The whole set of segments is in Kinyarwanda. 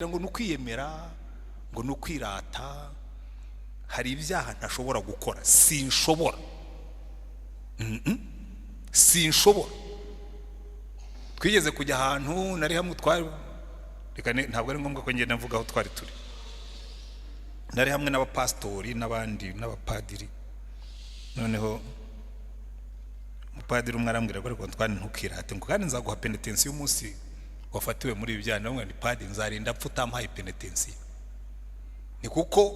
Ngo ni ukwiyemera, ngo ni ukwirata. Hari ibyaha ntashobora gukora, sinshobora. Sinshobora. Twigeze kujya ahantu, nari hamwe, twari, reka ntabwo ari ngombwa ko ngenda mvuga aho twari turi. Nari hamwe n'abapasitori n'abandi n'abapadiri. Noneho umupadiri umwe arambwira ngo: "Ariko twani, ntukirate," ngo, "kandi nzaguha penetensiyo y'umunsi wafatiwe muri ibi byaha." Ndamubwira nti: "Padiri, nzarinda apfa utampaye penetensiyo." Ni kuko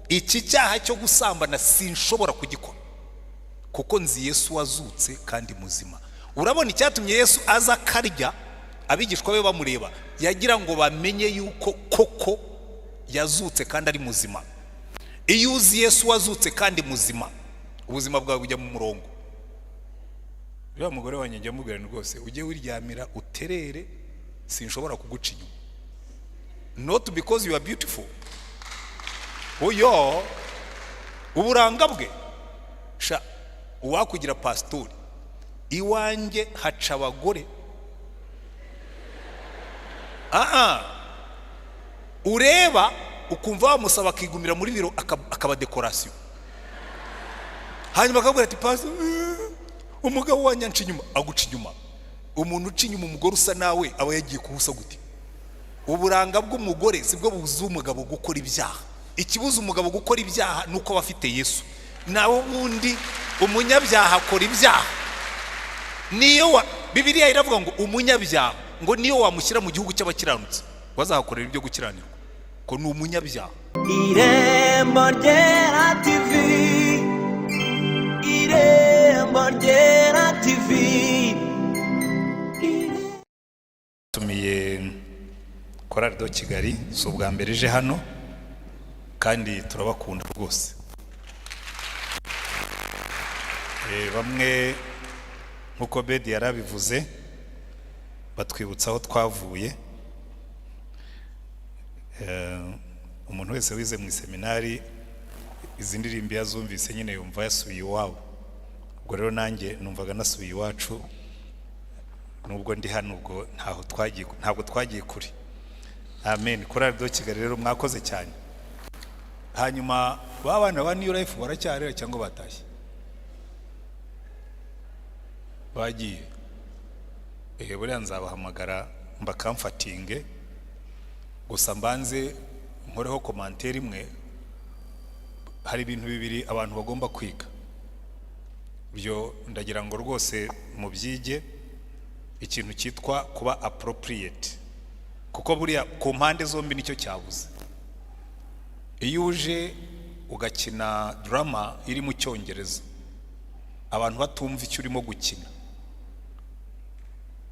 iki cyaha cyo gusambana sinshobora kugikora, kuko nzi Yesu wazutse kandi muzima. Urabona icyatumye Yesu aza akarya, abigishwa be bamureba, yagira ngo bamenye yuko koko yazutse kandi ari muzima. Iyo uzi Yesu wazutse kandi muzima, ubuzima bwawe bujya mu murongo. Uriya mugore wanjye njya mubwira ni rwose ujye wiryamira uterere, sinshobora kuguca inyuma, not because you are beautiful. Oyo uburanga bwe sha, uwakugira pasitori, iwanjye haca abagore ureba ukumva wamusaba akigumira muri biro, akaba décoration, hanyuma akabwira ati: "Pastor, umugabo wanjye anca inyuma." Aguca inyuma? Umuntu uca inyuma umugore usa nawe aba yagiye kuwusa gute? Uburanga bw'umugore sibwo bubuza umugabo gukora ibyaha. Ikibuza umugabo gukora ibyaha ni uko aba afite Yesu. Nawe ubundi umunyabyaha akora ibyaha. Niyo wa Bibiliya iravuga ngo umunyabyaha, ngo niyo wamushyira mu gihugu cy'abakiranutsi, wazahakorera ibyo gukiranirwa, ko ni umunyabyaha. Irembo Ryera TV, Irembo Ryera TV. Tumiye Chorale de Kigali, si ubwa mbere ije hano kandi turabakunda rwose. Bamwe nk'uko Bedi yarabivuze, batwibutsa aho twavuye. Umuntu wese wize mu iseminari, izi ndirimbo iyo azumvise nyine yumva yasubiye iwabo. Ubwo rero nanjye numvaga nasubiye iwacu, nubwo ndi hano, ubwo ntaho twagiye, ntabwo twagiye kure. Amen. Chorale de Kigali rero mwakoze cyane. Hanyuma ba bana ba New Life baracyarera cyangwa batashye, bagiye? Buriya nzabahamagara mbakamfatinge. Gusa mbanze nkoreho commentaire imwe. Hari ibintu bibiri abantu bagomba kwiga, byo ndagira ngo rwose mubyige: ikintu cyitwa kuba appropriate, kuko buriya ku mpande zombi nicyo cyabuze. Iyo uje ugakina drama iri mu Cyongereza, abantu batumva icyo urimo gukina,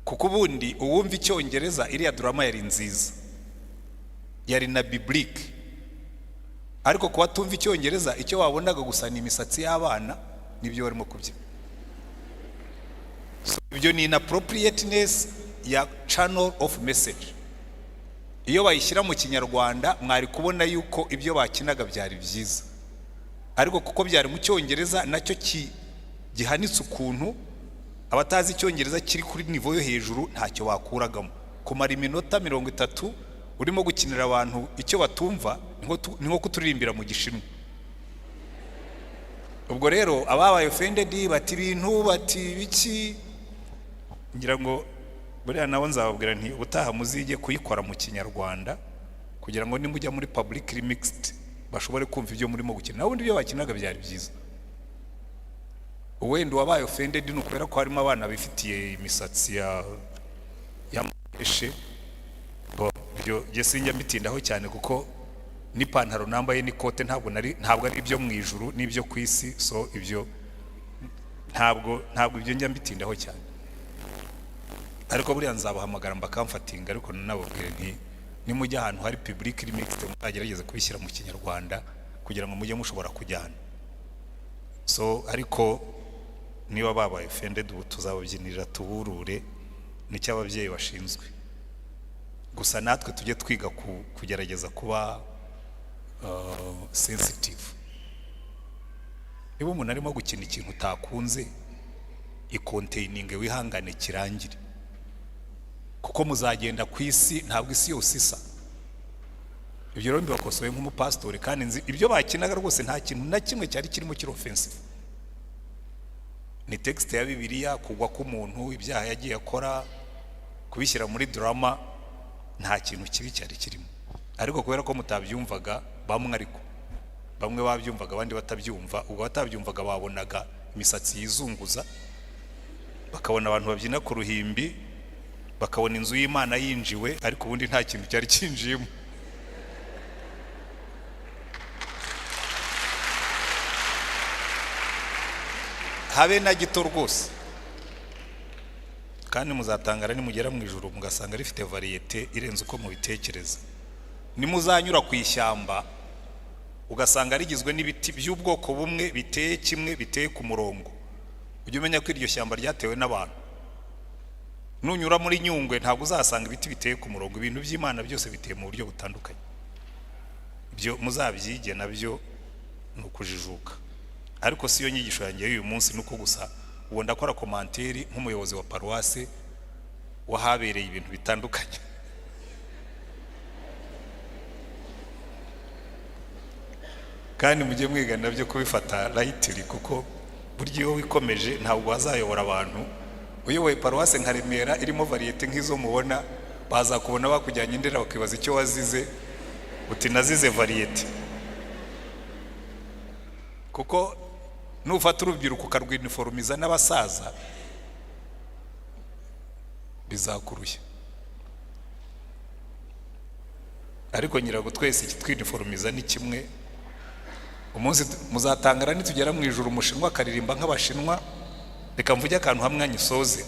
kuko ubundi uwumva Icyongereza iriya drama yari nziza, yari na biblique, ariko ku batumva Icyongereza icyo wabonaga gusa ni imisatsi y'abana n'ibyo barimo kubyina. So, ibyo ni inappropriateness ya channel of message. Iyo bayishyira mu Kinyarwanda mwari kubona yuko ibyo bakinaga byari byiza, ariko kuko byari mu Cyongereza nacyo gihanitse ukuntu, abatazi Icyongereza kiri kuri niveau yo hejuru ntacyo bakuragamo. Kumara iminota 30 urimo gukinira abantu icyo batumva ni nko kuturirimbira mu Gishinwa. Ubwo rero ababaye offended bati ibintu, bati biki, ngira ngo buriya nabo nzababwira nti: "Ubutaha muzige kuyikora mu Kinyarwanda, kugira ngo nimujya muri public mixed bashobore kumva ibyo murimo gukina." Naho ubundi ibyo bakinaga byari byiza. Wenda uwabaye offended ni ukubera ko harimo abana bifitiye imisatsi ya meshe. Bo, ibyo njye sinjya mbitindaho cyane, kuko n'ipantaro nambaye n'ikote ntabwo ari ibyo mu ijuru n'ibyo ku isi. So ibyo ntabwo ibyo njya mbitindaho cyane. Ariko buriya nzabahamagara mbakamfatinga, ariko nanababwire nti: "Nimujya ahantu hari public mixed, muzagerageze kubishyira mu Kinyarwanda kugira ngo mujye mushobora kujyana." So ariko niba babaye offended, ubu tuzababyinirira tuburure, nicyo ababyeyi bashinzwe. Gusa natwe tujye twiga kugerageza kuba sensitive. Niba umuntu arimo gukina ikintu utakunze, ikonteyinininge, wihangane kirangire, kuko muzagenda ku isi, ntabwo isi yose isa. Ibyo rero mbibakosoye nk'umupasitori, kandi nzi ibyo bakinaga rwose, nta kintu na kimwe cyari kirimo kiri offensive. Ni texte ya Bibiliya, kugwa k'umuntu, ibyaha yagiye akora, kubishyira muri drama, nta kintu kibi cyari kirimo. Ariko kubera ko mutabyumvaga bamwe, ariko bamwe babyumvaga, abandi batabyumva, ubwo batabyumvaga babonaga imisatsi yizunguza, bakabona abantu babyina ku ruhimbi, bakabona inzu y'Imana yinjiwe, ariko ubundi nta kintu cyari cyinjiyemo. Habe na gito rwose. Kandi muzatangara nimugera mu ijuru mugasanga rifite variété irenze uko mubitekereza. Nimuzanyura ku ishyamba ugasanga rigizwe n'ibiti by'ubwoko bumwe, biteye kimwe, biteye ku murongo, ujye umenya ko iryo shyamba ryatewe n'abantu. Nunyura muri Nyungwe ntabwo uzahasanga ibiti biteye ku murongo. Ibintu by'Imana byose biteye mu buryo butandukanye. Ibyo muzabyige, nabyo ni ukujijuka. Ariko si yo nyigisho yanjye y'uyu munsi, ni uko gusa ubu ndakora commentaire nk'umuyobozi wa paruwase wahabereye ibintu bitandukanye. Kandi mujye mwiga nabyo kubifata lightly, kuko burya iyo wikomeje ntabwo wazayobora abantu. Uyoboye paruwase nka Remera irimo variété nk'izo mubona, bazakubona bakujyanye Indera bakibaza icyo wazize, uti nazize variété. Kuko nufata urubyiruko ukarwiniforumiza n'abasaza, bizakurushya. Ariko nyirago twese ikitwiniforumiza ni kimwe. Umunsi muzatangara nitugera mu ijuru, umushinwa akaririmba nk'abashinwa. Reka mvuge akantu hamwe nyisoze.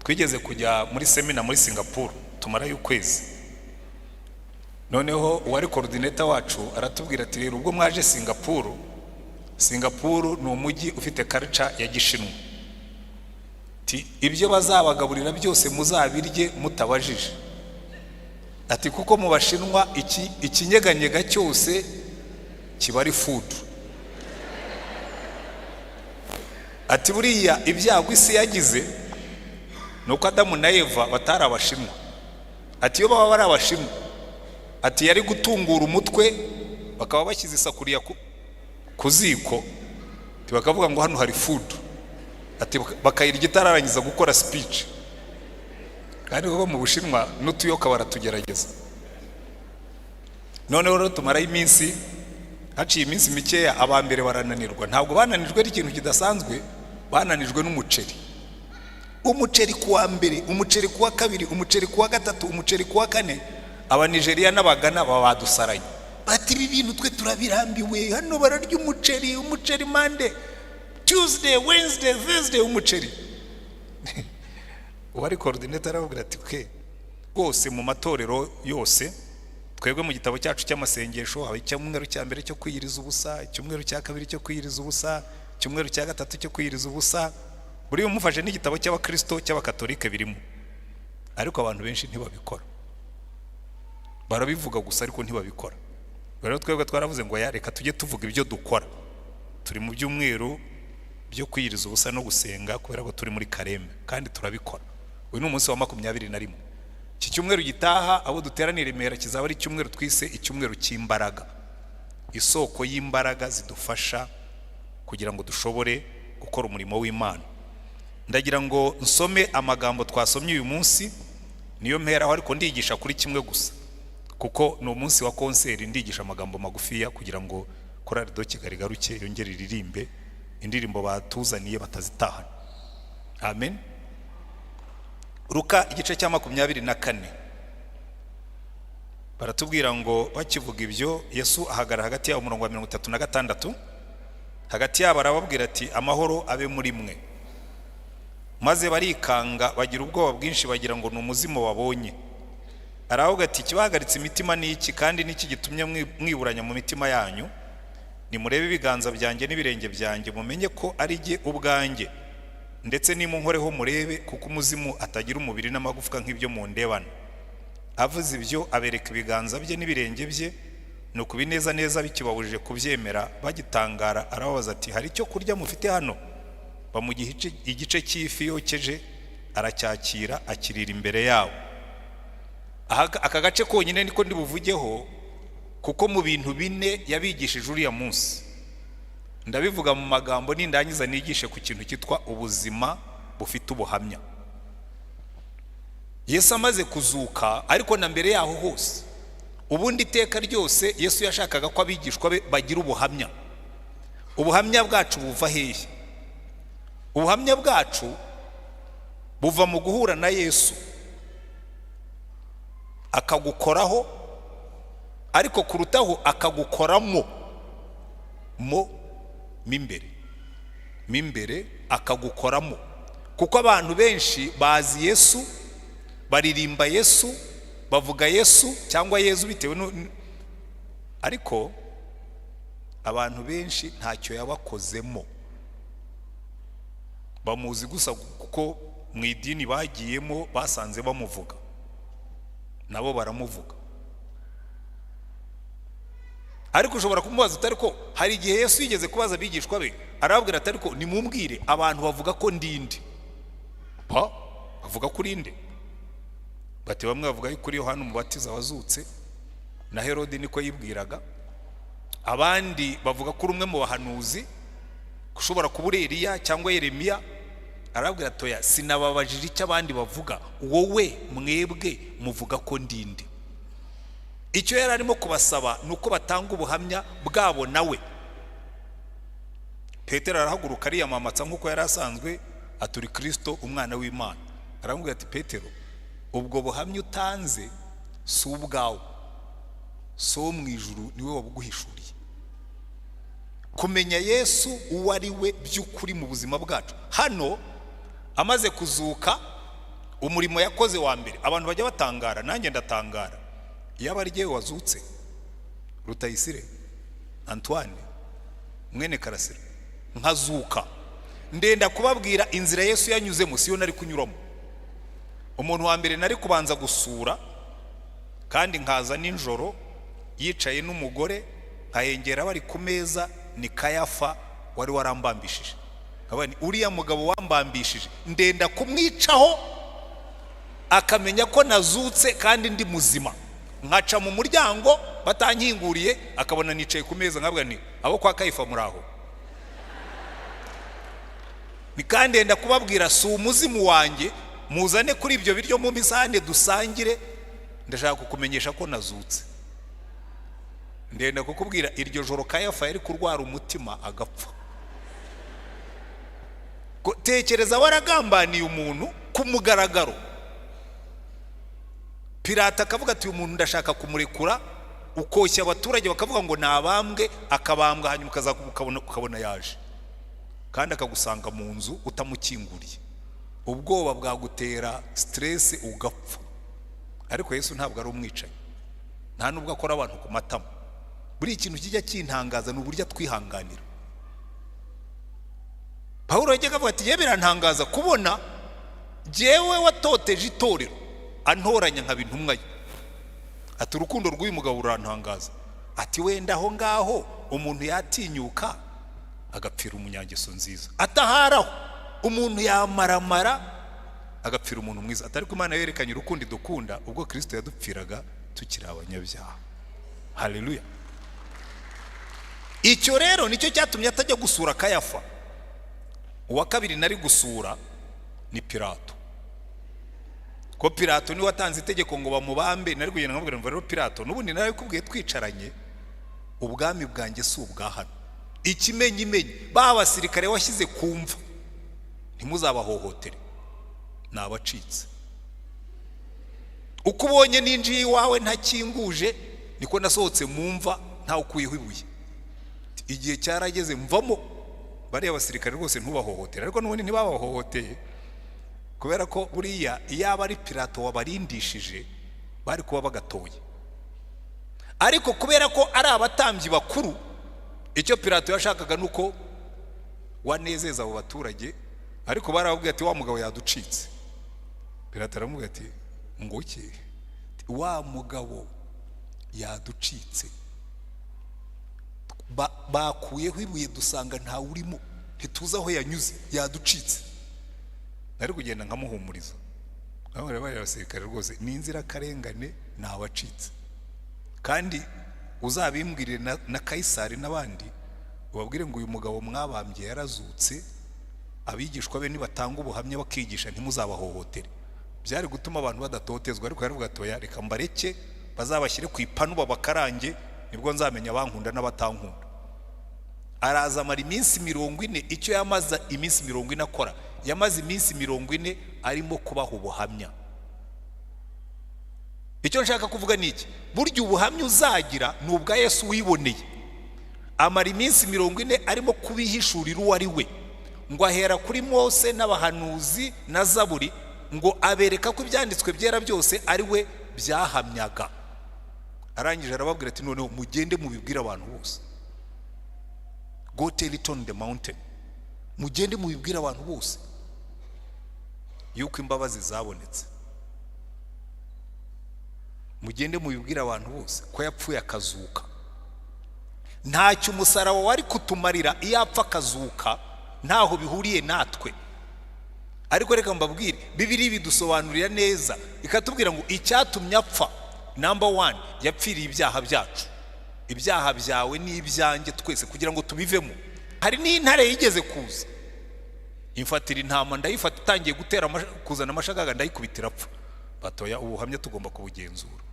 Twigeze kujya muri seminar muri Singapore, tumarayo ukwezi. Noneho uwari coordinator wacu aratubwira ati: "Rero ubwo mwaje Singapore, Singapore ni umujyi ufite culture ya gishinwa. Ati ibyo bazabagaburira byose muzabirye mutabajije." Ati kuko mu bashinwa iki ikinyeganyega cyose kiba ari food. Ati buriya ibyago isi yagize ni uko Adamu na Eva batari abashinwa. Ati iyo baba bari abashinwa, ati yari gutungura umutwe, bakaba bashyize isakuriya ku ziko, ati bakavuga ngo hano hari food, ati bakayirya itararangiza gukora speech. Kandi bo mu Bushinwa n'utuyoka baratugerageza. Noneho rero tumarayo iminsi, haciye iminsi mikeya aba mbere barananirwa. Ntabwo bananijwe n'ikintu kidasanzwe, bananijwe n'umuceri. Umuceri ku wa mbere, umuceri ku wa kabiri, umuceri ku wa gatatu, umuceri ku wa kane. Abanigeriya n'abagana baba badusaranye, bati ibi bintu twe turabirambiwe, hano bararya umuceri, umuceri Monday, Tuesday, Wednesday, Thursday, umuceri. Uwari coordinator aravuga ati ke rwose mu matorero yose, twebwe mu gitabo cyacu cy'amasengesho haba icyumweru cya mbere cyo kwiyiriza ubusa, icyumweru cya kabiri cyo kwiyiriza ubusa, icyumweru cya gatatu cyo kwiyiriza ubusa. Buriya umufashe n'igitabo cy'abakristo, cy'abakatolike birimo, ariko abantu benshi ntibabikora. Barabivuga gusa ariko ntibabikora. Rero twebwe twaravuze ngo ya reka tujye tuvuga ibyo dukora. Turi mu byumweru byo kwiyiriza ubusa no gusenga kubera ko turi muri Carême, kandi turabikora. Uyu ni umunsi wa 21. Iki cyumweru gitaha abo duteranira i Remera kizaba ari icyumweru twise icyumweru cy'imbaraga, isoko y'imbaraga zidufasha kugira ngo dushobore gukora umurimo w'Imana. Ndagira ngo nsome amagambo twasomye uyu munsi, niyo mperaho, ariko ndigisha kuri kimwe gusa kuko ni umunsi wa concert. Ndigisha amagambo magufiya kugira ngo Chorale de Kigali igaruke yongere iririmbe indirimbo batuzaniye batazitahana. Amen. Luka igice cya 24, baratubwira ngo bakivuga ibyo, Yesu ahagarara hagati yabo, umurongo wa 36, hagati yabo arababwira ati: "Amahoro abe muri mwe." Maze barikanga, bagira ubwoba bwinshi, bagira ngo ni umuzimu babonye. Aravuga ati: "Ikibahagaritse imitima ni iki, kandi n'iki gitumye mwiburanya mu mitima yanyu? Nimurebe ibiganza byanjye n'ibirenge byanjye, mumenye ko ari jye ubwanjye. Ndetse nimunkoreho murebe, kuko umuzimu atagira umubiri n'amagufwa nk'ibyo mundebana." Avuze ibyo abereka ibiganza bye n'ibirenge bye. Nuko ibineza neza bikibabujije kubyemera, bagitangara, arababaza ati: "Hari icyo kurya mufite hano?" Bamuha igice cy'ifi yokeje, aracyakira, akirira imbere yabo. Aka gace konyine niko ndibuvugeho. Kuko mu bintu bine yabigishije uriya munsi, ndabivuga mu magambo nindangiza nigishe ku kintu cyitwa ubuzima bufite ubuhamya. Yesu amaze kuzuka, ariko na mbere yaho hose, ubundi iteka ryose Yesu yashakaga ko abigishwa be bagira ubuhamya. Ubuhamya bwacu buva hehe? Ubuhamya bwacu buva mu guhura na Yesu akagukoraho, ariko kurutaho akagukoramo mo imbere akagukoramo. Kuko abantu benshi bazi Yesu, baririmba Yesu, bavuga Yesu cyangwa Yezu bitewe, ariko abantu benshi ntacyo yabakozemo. Bamuzi gusa kuko mu idini bagiyemo basanze bamuvuga, nabo baramuvuga. Ariko ushobora kumubaza utari ko hari igihe Yesu yigeze kubaza abigishwa be, arababwira ati: "Ariko nimumbwire, abantu bavuga ko ndinde?" Pa bavuga ko urinde? Bati: "Bamwe bavuga yuko uri Yohana Umubatiza wazutse, na Herode niko yibwiraga. Abandi bavuga ko uri umwe mu bahanuzi, ushobora kuba uri Eliya cyangwa Yeremiya." Arababwira ati: "Oya, sinababajije icyo abandi bavuga. Wowe, mwebwe muvuga ko ndinde?" Icyo yari arimo kubasaba ni uko batanga ubuhamya bwabo nawe. Petero arahaguruka, ariyamamatsa nk'uko yari asanzwe, aturi Kirisito, umwana w'Imana. Aramubwira ati: "Petero, ubwo buhamya utanze si ubwawe, si uwo mu ijuru niwe wabuguhishuriye." Kumenya Yesu uwo ari we by'ukuri mu buzima bwacu. Hano amaze kuzuka, umurimo yakoze wa mbere, abantu bajya batangara, nanjye ndatangara. Iyo aba ari jyewe wazutse, Rutayisire Antoine mwene Karasira, nkazuka, ndenda kubabwira inzira Yesu yanyuzemo, siyo nari kunyuramo. Umuntu wa mbere nari kubanza gusura, kandi nkaza nijoro yicaye n'umugore, nkahengera bari ku meza, ni Kayafa wari warambambishije. Uriya mugabo wambambishije ndenda kumwicaho akamenya ko nazutse kandi ndi muzima. Nkaca mu muryango batankinguriye, akabona nicaye ku meza, nkabwa ni abo kwa Kayifa muri aho ni, kandi ndenda kubabwira si umuzimu wanjye, muzane kuri ibyo biryo mu isahane dusangire, ndashaka kukumenyesha ko nazutse. Ndenda kukubwira, iryo joro Kayafa yari kurwara umutima agapfa. Tekereza waragambaniye umuntu ku mugaragaro, Pirata akavuga ati: "Uyu muntu ndashaka kumurekura," ukoshya abaturage bakavuga ngo nabambwe, akabambwa, hanyuma ukabona yaje kandi akagusanga mu nzu utamukinguriye. Ubwoba bwagutera stress ugapfa. Ariko Yesu ntabwo ari umwicanyi, nta nubwo akora abantu ku matama. Buri ikintu kijya kintangaza ni uburyo atwihanganira. Pawulo yajyaga avuga ati: "Yewe, birantangaza kubona jyewe watoteje itorero antoranya nkaba intumwa ye." Ati: "Urukundo rw'uyu mugabo rurantangaza." Ati: "Wenda aho ngaho umuntu yatinyuka agapfira umunyangeso nziza, ataharaho umuntu yamaramara agapfira umuntu mwiza." Atari ko Imana yerekanye urukundo idukunda ubwo Kirisito yadupfiraga tukiri abanyabyaha. Haleluya! Icyo rero nicyo cyatumye atajya gusura Kayafa. Uwa kabiri nari gusura ni Pilato, ko Pilato niwe watanze itegeko ngo bamubambe. Nari kugenda nkamubwira ngo: "Rero Pilato, n'ubundi narabikubwiye twicaranye, ubwami bwanjye si ubwa hano. Ikimenyimenyi, ba basirikare washyize ku mva, ntimuzabahohotere, ni abacitse. Uko ubonye ninjiye iwawe ntakinguje, niko nasohotse mu mva ntawe ukuyeho ibuye. Igihe cyarageze mvamo. Bariya basirikare rwose ntubahohotere." Ariko n'ubundi ntibabahohoteye, kubera ko buriya iyo aba ari Pilato wabarindishije bari kuba bagatoye. Ariko kubera ko ari abatambyi bakuru, icyo Pilato yashakaga ni uko wanezeza abo baturage. Ariko barababwiye ati: "Wa mugabo yaducitse." Pilato aramubwira ati: "Nguki? Wa mugabo yaducitse, bakuyeho ibuye dusanga ntawe urimo, ntituzi aho yanyuze, yaducitse." Nari kugenda nkamuhumuriza, bariya basirikare rwose ni inzirakarengane, ni abacitse kandi. Uzabimbwirire na Kayisari n'abandi, ubabwire ngo uyu mugabo mwabambye yarazutse. Abigishwa be nibatanga ubuhamya bakigisha, ntimuzabahohotere. Byari gutuma abantu badatotezwa, ariko yaravuga ati: "Oya, reka mbareke bazabashyire ku ipanu babakarange, nibwo nzamenya abankunda n'abatankunda." Araza amara iminsi 40. Icyo yamaze iminsi 40 akora, yamaze iminsi 40 arimo kubaha ubuhamya. Icyo nshaka kuvuga ni iki: burya ubuhamya uzagira ni ubwa Yesu wiboneye. Amara iminsi 40 arimo kubihishurira uwo ari we, ngo ahera kuri Mose n'abahanuzi na Zaburi, ngo abereka ko ibyanditswe byera byose ari we byahamyaga. Arangije arababwira ati: "Noneho mugende mubibwire abantu bose." Go tell it on the mountain. Mugende mubibwire abantu bose yuko imbabazi zabonetse, mugende mubibwire abantu bose ko yapfuye akazuka. Ntacyo umusaraba wari kutumarira iyo apfa akazuka, ntaho bihuriye natwe. Ariko reka mbabwire, Bibiri bidusobanurira neza, ikatubwira ngo icyatumye apfa, number one, yapfiriye ibyaha byacu, ibyaha byawe n'ibyanjye twese, kugira ngo tubivemo. Hari n'intare yigeze kuza imfatira intama, ndayifata itangiye gutera kuzana amashagaga, ndayikubita irapfa. Batoya, ubuhamya tugomba kubugenzura.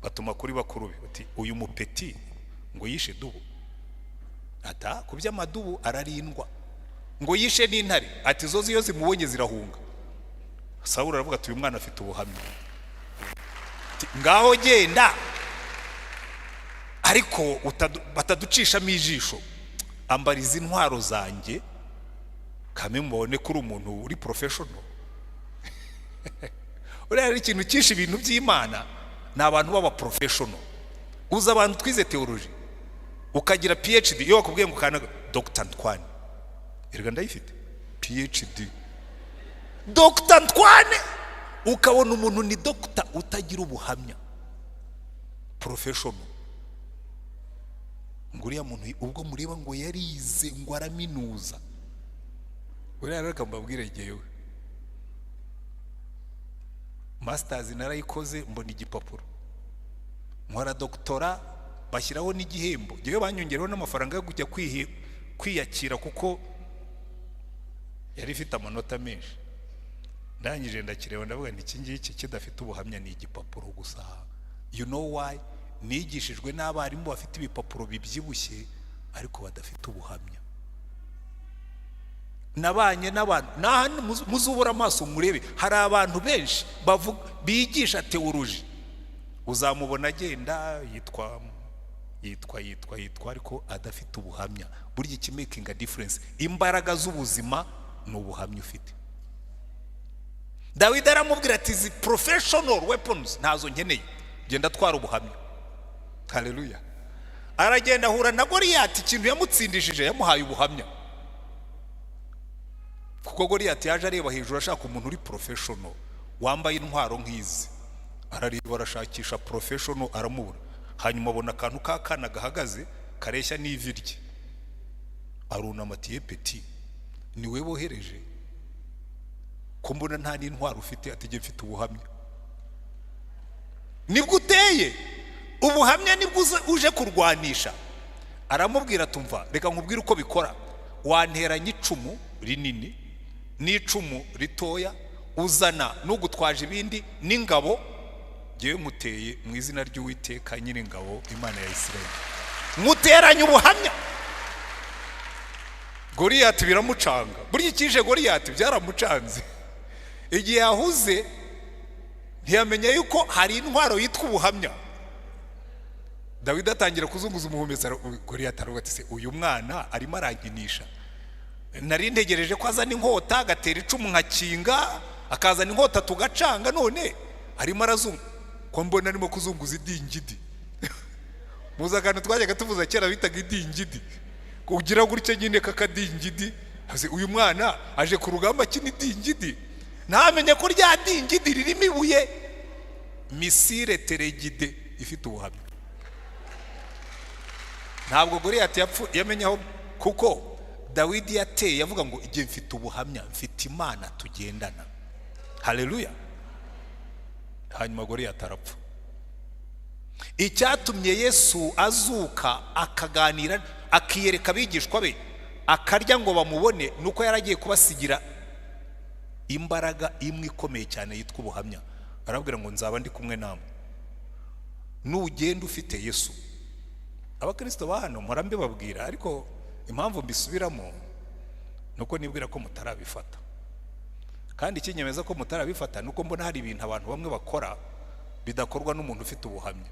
Batuma kuri bakuru be bati: "Uyu mupeti ngo yishe dubu." Ata ku by'amadubu ararindwa. Ngo yishe n'intare, ati zo iyo zimubonye zirahunga. Sawuli aravuga ati: "Uyu mwana afite ubuhamya." Ati: "Ngaho genda, ariko bataducishamo ijisho, ambariza intwaro zanjye kame mubone ko uri umuntu uri professional." Uriya rero, ikintu cyishe ibintu by'Imana ni abantu b'aba professional. Uzi abantu twize théologie, ukagira PhD, iyo bakubwiye ngo kana Dr Antoine, erega ndayifite PhD, Dr Antoine, ukabona umuntu ni doctor utagira ubuhamya, professional. Ngo uriya muntu ubwo mureba ngo yarize, ngo araminuza. Uriya rero, reka mbabwire, jyewe masters narayikoze, mbona igipapuro, nkora doctorat, bashyiraho n'igihembo. Njyewe banyongereho n'amafaranga yo kujya kwiyakira kuko yari ifite amanota menshi. Ndangije ndakireba, ndavuga nti: "Iki ngiki kidafite ubuhamya ni igipapuro gusa." You know why? Nigishijwe n'abarimu bafite ibipapuro bibyibushye ariko badafite ubuhamya. Nabanye n'abantu n'ahantu muzubura amaso murebe, hari abantu benshi bavuga bigisha théologie, uzamubona agenda yitwa yitwa yitwa yitwa, ariko adafite ubuhamya. Burya iki making a difference, imbaraga z'ubuzima, ni ubuhamya ufite. Dawidi aramubwira ati: "Izi professional weapons ntazo nkeneye, genda atwara ubuhamya." Haleluya! Aragenda ahura na Goriyati. Ikintu yamutsindishije, yamuhaye ubuhamya, kuko Goriyati yaje areba hejuru ashaka umuntu uri professional wambaye intwaro nk'izi. Arareba, arashakisha professional, aramubura. Hanyuma abona akantu k'akana gahagaze kareshya n'ivi rye, arunama ati: "Ye petit, niwe bohereje ko mbona nta n'intwaro ufite?" Ati: "Njye mfite ubuhamya." Nibwo uteye ubuhamya, nibwo uje kurwanisha. Aramubwira atumva: "Reka nkubwire uko bikora. Wanteranya icumu rinini n'icumu ritoya, uzana n'ugutwaje ibindi n'ingabo, ngewe nkuteye mu izina ry'Uwiteka Nyiringabo, Imana ya Isirayeli, nkuteranye ubuhamya." Goriyati biramucanga. Burya ikije Goriyati byaramucanze. Igihe yahuze ntiyamenya yuko hari intwaro yitwa ubuhamya. Dawidi atangira kuzunguza umuhumetso. Goriyati aravuga ati: "Se uyu mwana arimo arankinisha? Nari ntegereje ko azana inkota agatera icumu nkakinga, akazana inkota tugacanga, none arimo arazungu ko mbona arimo kuzunguza idingidi." Muzi akantu twajyaga tuvuza kera bitaga idingidi, kugira gutya nyine kakadingidi. Ase, uyu mwana aje ku rugamba akina idingidi, ntamenye ko rya dingidi ririmo ibuye, missile téléguidée ifite ubuhamya. Ntabwo Goriyati yamenye aho, kuko Dawidi yateye avuga ngo: "Igihe mfite ubuhamya, mfite Imana tugendana." Haleluya! Hanyuma Goriyati arapfa. Icyatumye Yesu azuka, akaganira, akiyereka abigishwa be, akarya ngo bamubone, ni uko yari agiye kubasigira imbaraga imwe ikomeye cyane yitwa ubuhamya. Arababwira ngo: "Nzaba ndi kumwe namwe." Nugenda ufite Yesu. Abakirisito ba hano, mpora mbibabwira, ariko impamvu mbisubiramo ni uko nibwira ko mutarabifata. Kandi ikinyemeza ko mutarabifata ni uko mbona hari ibintu abantu bamwe bakora bidakorwa n'umuntu ufite ubuhamya.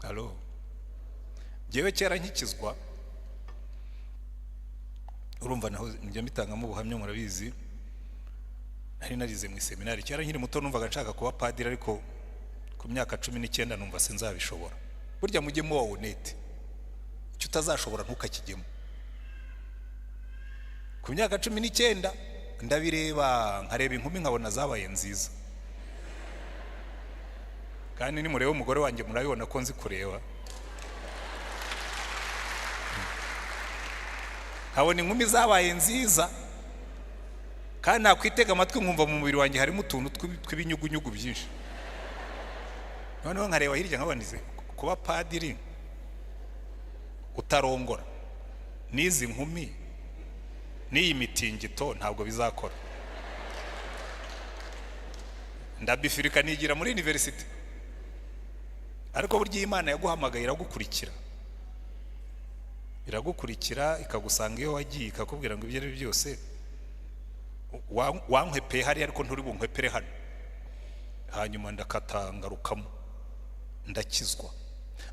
Halo, ngewe kera nkikizwa, urumva naho njya mbitangamo ubuhamya, murabizi, nari narize mu iseminari. Kera nkiri muto numvaga nshaka kuba padiri, ariko ku myaka 19 numva sinzabishobora. Burya mujye muba honnête, icyo utazashobora ntukakijyemo. Ku myaka 19 ndabireba, nkareba inkumi, nkabona zabaye nziza. Kandi nimureba umugore wanjye murabibona ko nzi kureba. Nkabona inkumi zabaye nziza, kandi nakwitega amatwi nkumva mu mubiri wanjye harimo utuntu tw'ibinyugunyugu byinshi. Noneho nkareba hirya nkabona izi kuba padiri utarongora n'izi nkumi n'iyi mitingito ntabwo bizakora. Ndabifirika, nigira muri université. Ariko burya iyo Imana yaguhamagaye iragukurikira, iragukurikira, ikagusanga iyo wagiye, ikakubwira ngo: "Ibyo ari byo byose wankwepeye hariya, ariko nturi bunkwepere hano." Hanyuma ndakata, ngarukamo, ndakizwa.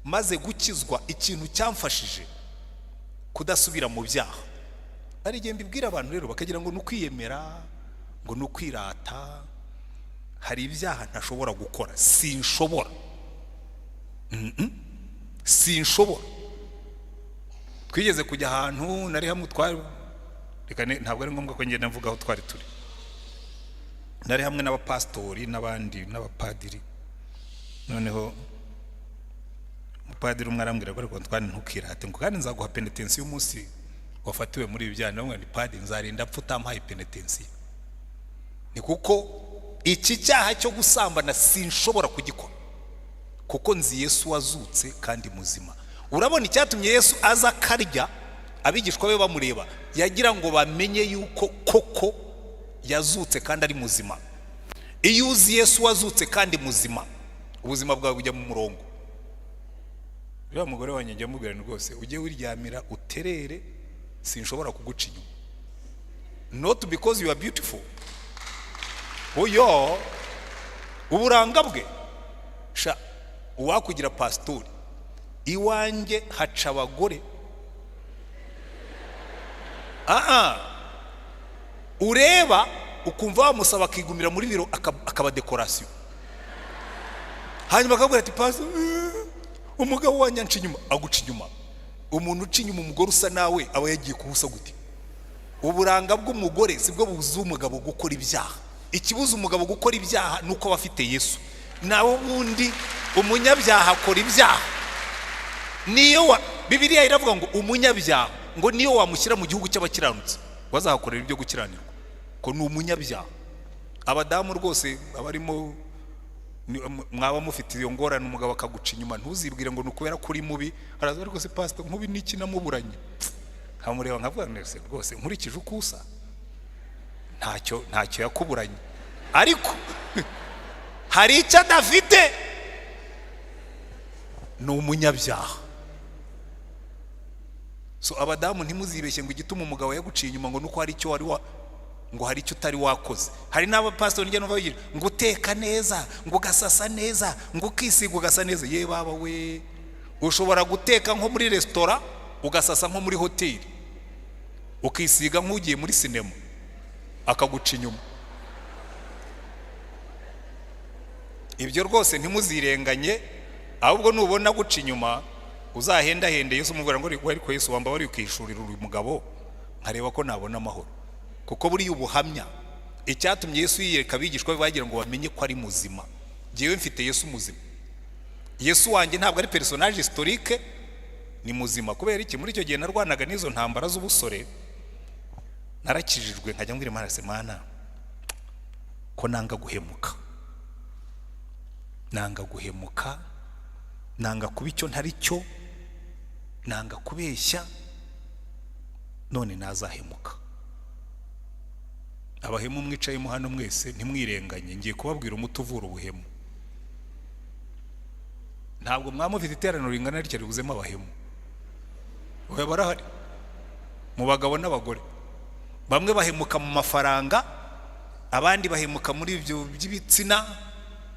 Maze gukizwa, ikintu cyamfashije kudasubira mu byaha, hari igihe mbibwira abantu rero bakagira ngo ni ukwiyemera, ngo ni ukwirata. Hari ibyaha ntashobora gukora, sinshobora. Sinshobora. Twigeze kujya ahantu, nari hamwe, twari, reka ntabwo ari ngombwa ko ngenda mvuga aho twari turi. Nari hamwe n'abapasitori n'abandi n'abapadiri. Noneho umupadiri umwe arambwira ngo: "Ariko Antoine, ntukirate, ngo kandi nzaguha penetensiyo y'umunsi wafatiwe muri ibi byaha." Ndamubwira nti: "Padiri, nzarinda apfa utampaye penetensiyo." Ni kuko iki cyaha cyo gusambana sinshobora kugikora, kuko nzi Yesu wazutse kandi muzima. Urabona, icyatumye Yesu aza akarya, abigishwa be bamureba, yagira ngo bamenye yuko koko yazutse kandi ari muzima. Iyo uzi Yesu wazutse kandi muzima, ubuzima bwawe bujya mu murongo. Uriya mugore wanjye njya mubwira ni: "Rwose ujye wiryamira uterere, sinshobora kuguca inyuma." Not because you are beautiful, oyo uburanga bwe sha. Uwakugira pasitori, iwanjye haca abagore ureba ukumva wamusaba akigumira muri biro, akaba décoration. Hanyuma akabwira ati: "Pastor, umugabo wanjye anca inyuma." Aguca inyuma? Umuntu uca inyuma umugore usa nawe aba yagiye kuwusa gute? Uburanga bw'umugore sibwo buza umugabo gukora ibyaha. Ikibuza umugabo gukora ibyaha ni uko aba afite Yesu. Nawe ubundi umunyabyaha akora ibyaha. Niyo wa Bibiliya iravuga ngo umunyabyaha, ngo niyo wamushyira mu gihugu cy'abakiranutsi, wazahakorera ibyo gukiranirwa, ko ni umunyabyaha. Abadamu rwose abarimo, mwaba mufite iyo ngorane, umugabo akaguca inyuma, ntuzibwire ngo ni ukubera ko uri mubi. Araza: "Ariko se pastor, nkubi niki namuburanye?" Nkamureba nkavuga nese: "Rwose nkurikije uko usa, ntacyo yakuburanye, ariko hari icyo adafite, ni umunyabyaha." So abadamu, ntimuzibeshye ngo igituma umugabo yaguciye inyuma ngo nuko hari icyo wari wa ngo hari icyo utari wakoze. Hari n'abapasitori njya numva bagira ngo uteka neza, ngo ugasasa neza, ngo ukisiga ugasa neza. Ye baba we, ushobora guteka nko muri resitora, ugasasa nko muri hoteli, ukisiga nk'ugiye muri sinema, akaguca inyuma. Ibyo rwose ntimuzirenganye. Ahubwo nubona guca inyuma, uzahendahende Yesu, umubwira ngo: "Ariko Yesu, wamba wari ukishurira uyu mugabo, nkareba ko nabona amahoro." Kuko buriya ubuhamya, icyatumye Yesu yiyereka abigishwa be, bagira ngo bamenye ko ari muzima. Ngewe mfite Yesu muzima. Yesu wanjye ntabwo ari personnage historique, ni muzima. Kubera iki? Muri icyo gihe narwanaga n'izo ntambara z'ubusore, narakijijwe, nkajya mbwira Imana: "Se Mana, ko nanga guhemuka?" Nanga guhemuka, nanga kuba icyo ntari cyo, nanga kubeshya, none nazahemuka. Abahemu mwicayemo hano mwese ntimwirenganye, ngiye kubabwira umuti uvura ubuhemu. Ntabwo mwamufite iteraniro ringana ritya ribuzemo abahemu. Oya, barahari mu bagabo n'abagore. Bamwe bahemuka mu mafaranga, abandi bahemuka muri ibyo by'ibitsina,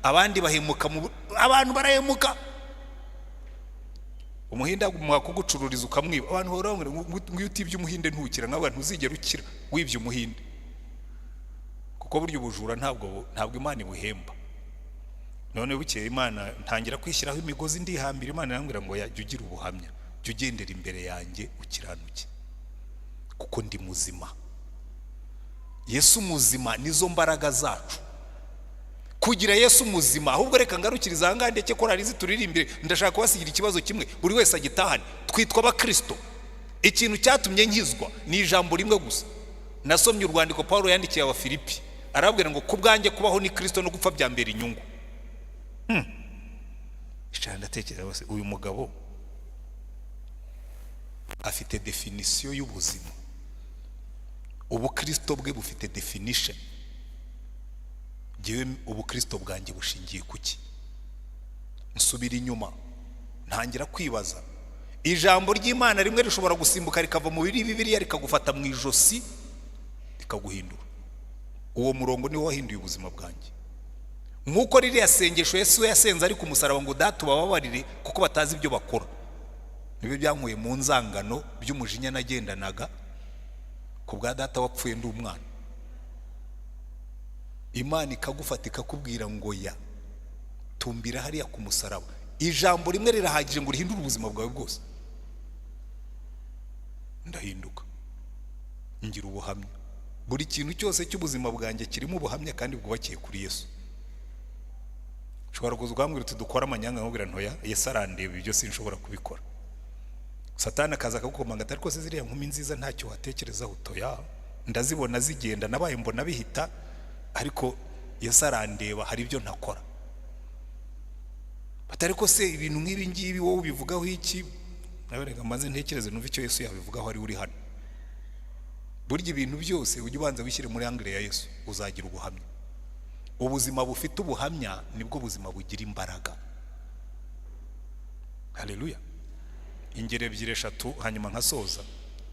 abandi bahemuka mu abantu barahemuka. Umuhinde agumuha kugucururiza ukamwiba. Abantu bahora bambwira ngo iyo utibye umuhinde ntukira, nkavuga ntuzigera ukira wibye umuhinde, kuko burya ubujura ntabwo Imana ibuhemba. None bukeye Imana ntangira kwishyiraho imigozi ndihambira, Imana irambwira ngo jya ugira ubuhamya, jya ugendera imbere yanjye ukiranuke, kuko ndi muzima. Yesu muzima nizo mbaraga zacu. Kugira Yesu muzima, ahubwo reka ngarukiriza aha ngaha ndeke korali zituririmbire, ndashaka kubasigira ikibazo kimwe buri wese agitahane. Twitwa abakristo. Ikintu cyatumye nkizwa ni ijambo rimwe gusa. Nasomye urwandiko Paulo yandikiye Abafilipi, arababwira ngo ku bwanjye kubaho ni Kristo no gupfa byambera inyungu. Ndatekereza bose, uyu mugabo afite definisiyo y'ubuzima. Ubukristo bwe bufite definition. Njyewe ubukristo bwanjye bushingiye kuki? Nsubira inyuma ntangira kwibaza. Ijambo ry'Imana rimwe rishobora gusimbuka rikava mu Bibiliya rikagufata mu ijosi rikaguhindura. Uwo murongo niwo wahinduye ubuzima bwanjye. Nk'uko ririya sengesho Yesu yasenze ari ku musaraba ngo Data ubababarire kuko batazi ibyo bakora, nibyo byankuye mu nzangano by'umujinya nagendanaga ku bwa data wapfuye ndi umwana. Imana ikagufata ikakubwira ngo ya tumbira hariya ku musaraba. Ijambo rimwe rirahagije ngo rihindure ubuzima bwawe bwose. Ndahinduka ngira ubuhamya. Buri kintu cyose cy'ubuzima bwanjye kirimo ubuhamya kandi bwubakiye kuri Yesu. Ushobora kuza ukambwira uti dukora amanyanga, nkubwira ntoya Yesu arandeba, ibyo sinshobora kubikora. Satani akaza akagukomanga ati ariko se ziriya nkumi nziza ntacyo watekerezaho? Toya, ndazibona zigenda, nabaye mbona bihita, ariko Yesu arandeba, hari ibyo ntakora. Batari ko se ibintu nk'ibi ngibi wowe ubivugaho iki? Nawe reka maze ntekereze numve icyo Yesu yabivugaho ari uri hano. Burya ibintu byose ujye ubanza wishyire muri angle ya Yesu, uzagira ubuhamya. Ubuzima bufite ubuhamya nibwo buzima bugira imbaraga. Haleluya. Ingero ebyiri eshatu hanyuma nkasoza,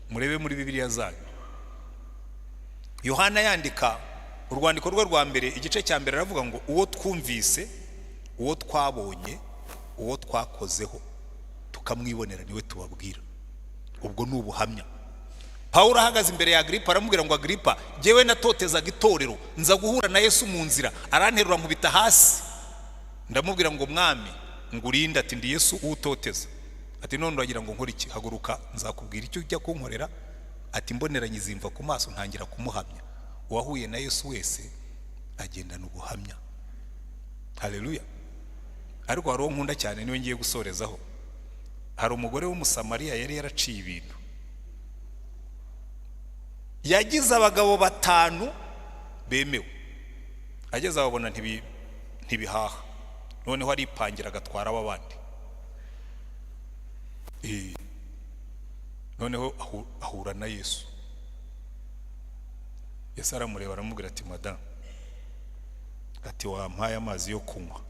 murebe muri Bibiliya zanyu. Yohana yandika urwandiko rwe rwa mbere igice cya mbere aravuga ngo uwo twumvise, uwo twabonye, uwo twakozeho tukamwibonera niwe tubabwira. Ubwo ni ubuhamya. Pawulo ahagaze imbere ya Agripa aramubwira ngo Agripa, jyewe natotezaga itorero, nza guhura na Yesu mu nzira, aranterura nkubita hasi, ndamubwira ngo mwami ngurinde, ati ndi Yesu utoteza. Ati none uragira ngo nkore iki? Haguruka nzakubwira icyo ujya kunkorera. Ati mboneranye zimva ku maso ntangira kumuhamya. Uwahuye na Yesu wese agendana ubuhamya. Haleluya. Ariko hari uwo nkunda cyane niwe ngiye gusorezaho. Hari umugore w'Umusamariya yari yaraciye ibintu. Yagize abagabo 5 bemewe, ageze ababona ntibihaha, noneho aripangira agatwara abandi. Noneho ahura na Yesu. Yesu aramureba aramubwira ati madamu, ati wampaye amazi yo kunywa.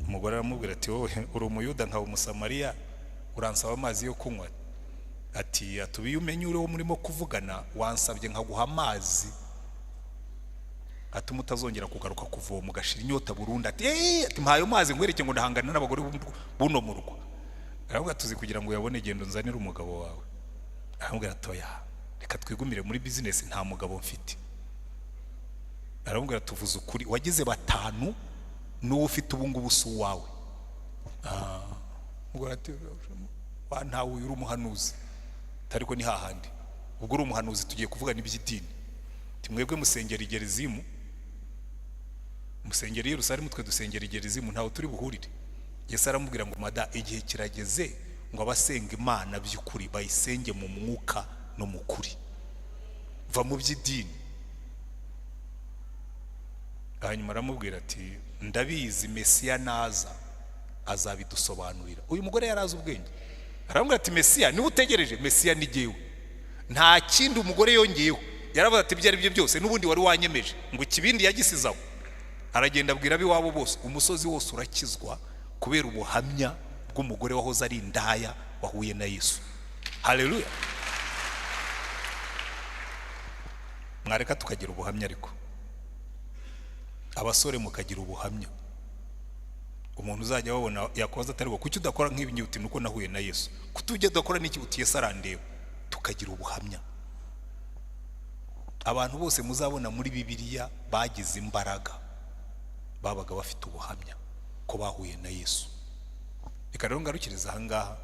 Umugore aramubwira ati wowe uri umuyuda nka Umusamariya, uransaba amazi yo kunywa? Ati atubiye umenye uri wo murimo kuvugana, wansabye nkaguha amazi atuma utazongera kugaruka kuvoma ugashira inyota burundu. Ati ati mpaye amazi nkwereke ngo ndahangana n'abagore buno murwa. Aravuga tuzi kugira ngo uyabone genda unzanire umugabo wawe. Aramubwira ati oya, reka twigumire muri business, nta mugabo mfite. Aramubwira tuvuze ukuri, wagize 5 n'uwo ufite ubu ngubu si uwawe. Umugore ati wa ntawe uri umuhanuzi, ariko ni hahandi ubwo uri umuhanuzi tugiye kuvugana iby'idini. Timwebwe musengera Gerizimu, musengera Yerusalemu, twe dusengera Gerizimu, ntawe turi buhurire. Yesu aramubwira ngo mada, igihe kirageze ngo abasenga Imana by'ukuri bayisenge mu mwuka no mu kuri. Va mu by'idini. Hanyuma aramubwira ati: "Ndabizi, Mesiya naza azabidusobanurira." Uyu mugore yari azi ubwenge. Aramubwira ati: "Mesiya niwe utegereje, Mesiya ni jyewe." Nta kindi umugore yongeyeho. Yaravuze ati: "Ibyo ari byo byose n'ubundi wari wanyemeje." Ngo ikibindi yagisizaho, aragenda abwira ab'iwabo bose, umusozi wose urakizwa kubera ubuhamya bw'umugore wahoze ari indaya wahuye na Yesu. Haleluya! Mwareka tukagira ubuhamya, ariko abasore mukagira ubuhamya. Umuntu uzajya babona yakubaza atari kuki udakora nk'ibi ngibi, uti: "Nuko nahuye na Yesu." Kuki ujya udakora n'iki, uti: "Yesu arandeba." Tukagira ubuhamya. Abantu bose muzabona muri Bibiliya bagize imbaraga babaga bafite ubuhamya ko bahuye na Yesu. Reka rero ngarukiriza aha ngaha,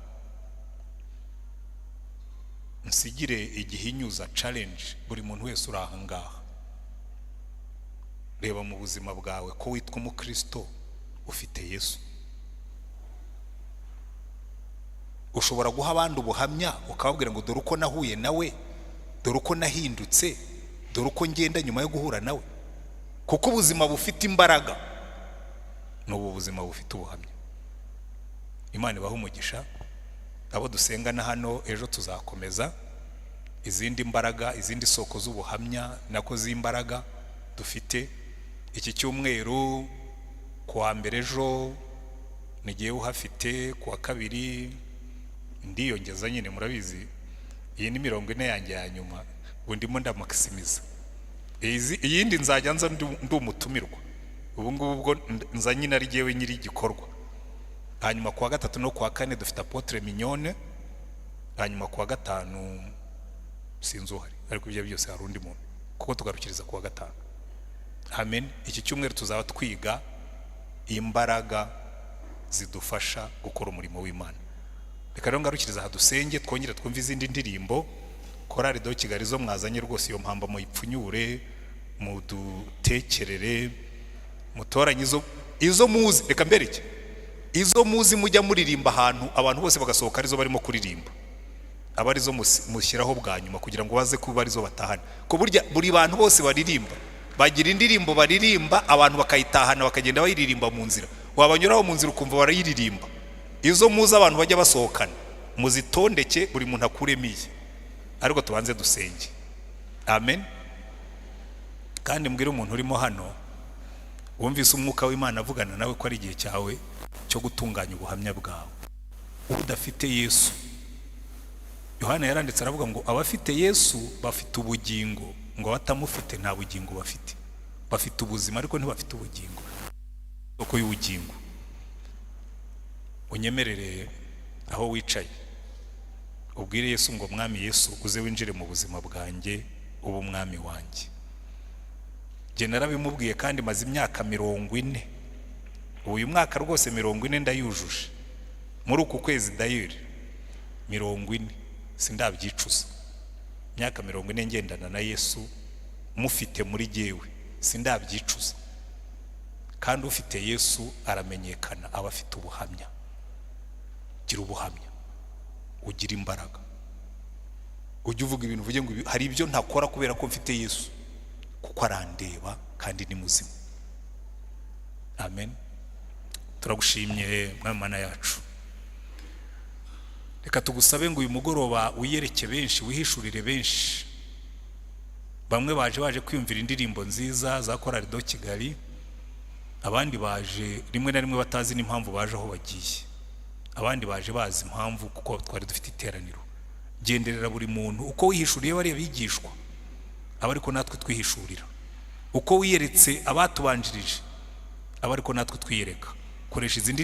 nsigire igihinyuza, challenge buri muntu wese uri aha ngaha. Reba mu buzima bwawe ko witwa umukristo, ufite Yesu. Ushobora guha abandi ubuhamya ukababwira ngo: "Dore uko nahuye nawe, dore uko nahindutse, dore uko ngenda nyuma yo guhura nawe." Kuko ubuzima bufite imbaraga ni ubu buzima bufite ubuhamya. Imana ibaha umugisha abo dusengana hano. Ejo tuzakomeza izindi mbaraga, izindi soko z'ubuhamya, nako z'imbaraga dufite. Iki cyumweru, ku wa mbere ejo nigiye uhafite, ku wa kabiri ndiyongeza nyine. Murabizi, iyi ni 40 yanjye ya nyuma, ubu ndimo ndamakisimiza. Iyindi nzajya nza ndi umutumirwa. Ubu ngubu ubwo nza nyine ari jyewe nyiri igikorwa. Hanyuma ku wa gatatu no ku wa kane dufite Apôtre Mignone. Hanyuma ku wa gatanu sinzi uhari, ariko ibyo byose hari undi muntu, kuko tugarukiriza ku wa gatanu. Amen. Iki cyumweru tuzaba twiga imbaraga zidufasha gukora umurimo w'Imana. Reka rero ngarukiriza aha, dusenge, twongere twumve izindi ndirimbo. Korari do Kigali zo mwazanye rwose, iyo mpamba muyipfunyure, mudutekerere, mutoranye izo muzi. Reka mbereke izo muzi mujya muririmba ahantu abantu bose bagasohoka arizo barimo kuririmba, aba arizo mushyiraho bwa nyuma kugira ngo baze kuba arizo batahana. Ku burya buri bantu bose baririmba bagira indirimbo baririmba, abantu bakayitahana, bakagenda bayiririmba mu nzira, wabanyuraho mu nzira ukumva barayiririmba. Izo muzi abantu bajya basohokana muzitondeke, buri muntu akuremo iye. Ariko tubanze dusenge. Amen. Kandi mbwire umuntu urimo hano wumvise umwuka w'Imana avugana nawe ko ari igihe cyawe cyo gutunganya ubuhamya bwawe. Udafite Yesu, Yohana yaranditse aravuga ngo abafite Yesu bafite ubugingo, ngo abatamufite nta bugingo bafite. Bafite ubuzima ariko ntibafite ubugingo. Isoko y'ubugingo. Unyemerere aho wicaye ubwire Yesu ngo: "Mwami Yesu, uze winjire mu buzima bwanjye, ube umwami wanjye." Njye narabimubwiye kandi maze imyaka 40. Ubu uyu mwaka rwose 40 ndayujuje muri uku kwezi dayiri 40. Sindabyicuza. Imyaka 40 ngendana na Yesu, mufite muri jyewe, sindabyicuza. Kandi ufite Yesu aramenyekana, aba afite ubuhamya. Gira ubuhamya, ugira imbaraga. Ujye uvuga ibintu, uvuge ngo: "Hari ibyo ntakora kubera ko mfite Yesu, kuko arandeba kandi ni muzima." Amen. Turagushimye, Mwami Mana yacu. Reka tugusabe ngo uyu mugoroba wiyereke benshi, wihishurire benshi. Bamwe baje kwiyumvira indirimbo nziza za Korali do Kigali, abandi baje rimwe na rimwe batazi n'impamvu baje aho bagiye, abandi baje bazi impamvu kuko twari dufite iteraniro. Genderera buri muntu uko wihishuriye bariya bigishwa, aba ariko natwe twihishurira. Uko wiyeretse abatubanjirije, aba ariko natwe twiyereka. Koresha izi ndirimbo.